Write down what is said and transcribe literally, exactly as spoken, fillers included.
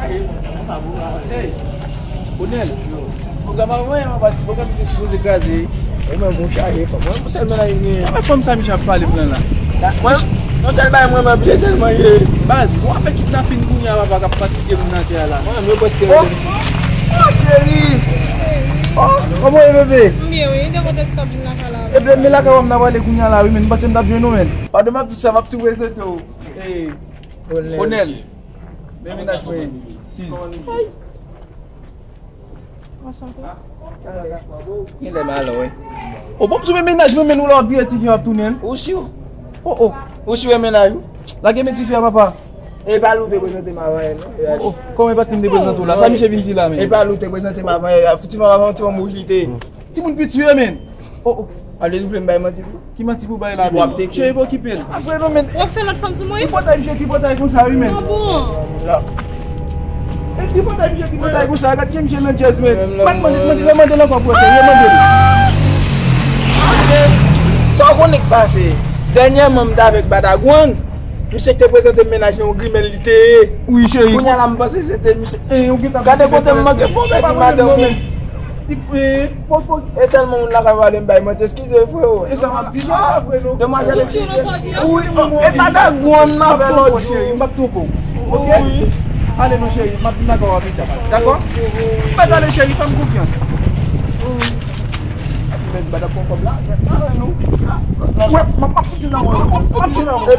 Hey, Onèl, ti pwogram avè mwen, papa, ti pwogram ki te sipoze kraze. E mwen, bon chaje, fò mwen, pou sèl mennaj mwen. Mwen, fanm sa, misye ap pale pou la. Mwen, yon sèl bagay, mwen, mwen, byen sèlman, ye. Baz, bon, afè kidnapin kounye a, papa, k ap fatige moun atè a la. Mwen, mwen, paske. Oh, oh, cheri. Oh, kòman w ye, bebe? M byen, wi. M te kontan si w t ap vin lakay la. Ebyen, men lakay w m nan prale kounye a la, wi, men m panse m t ap jwenn ou, men. Padon, m ap di sa, m ap tou prezante w. Hey, Onèl. Men mennaj mwen, Siz. Anchante. Gen lè m alò, wi. O, bon, m tou men mennaj mwen, men nou la w ap vire ti fi a w ap tounen l. Ou si w? O, o. Ou si w e mennaj ou? Lage men ti fi a, papa. E pa li w te prezante m avan yè, non? O, o. Kòman e pa t li m te prezante w la? Sa misye vin di la, men? E pa li w te prezante m avan yè. Ti fanm avan, ti fanm wouj li te. Timoun piti yo, men. O, o. Ale, ou vle m bay manti pou? Ki manti pou bay la, men? Cheri, pa okipe l. Pa vre non, men. W ap fè lòt fanm sou mwen? Ki pòtay misye, ki pòtay konsa, wi, men. Ah bon? La. E ki pòtay misye, ki pòtay konsa? Gad jan misye nan djèz, men. Mande, mande, mande, mande l ankò, frè, cheri, mande l. Sa w konnen k pase? Dènyèman, m t avèk Badagwann. Misye k te prezante m mennaj li, yon grimèl li te ye. Wi, cheri. Kounye a la, m panse se te misye. Gade kote m manke fò, men di madanm ou. E tèlman moun lakay m pale m bay manti. Eskize, freo. E sa m ap di, pa vre, non. Demwazèl, eskize. Wi, e pa dagwann m avè lòt jou. M ap twonpe w. Ok? Ale non, cheri, m ap vin lakay w pita. Dakò? Mèt ale, cheri, fè m konfyans. Mèt, pa dakò kòb la, mèt, pa vre, non. Wè, m ap, m ap fouti nan wè. M ap fouti nan wè.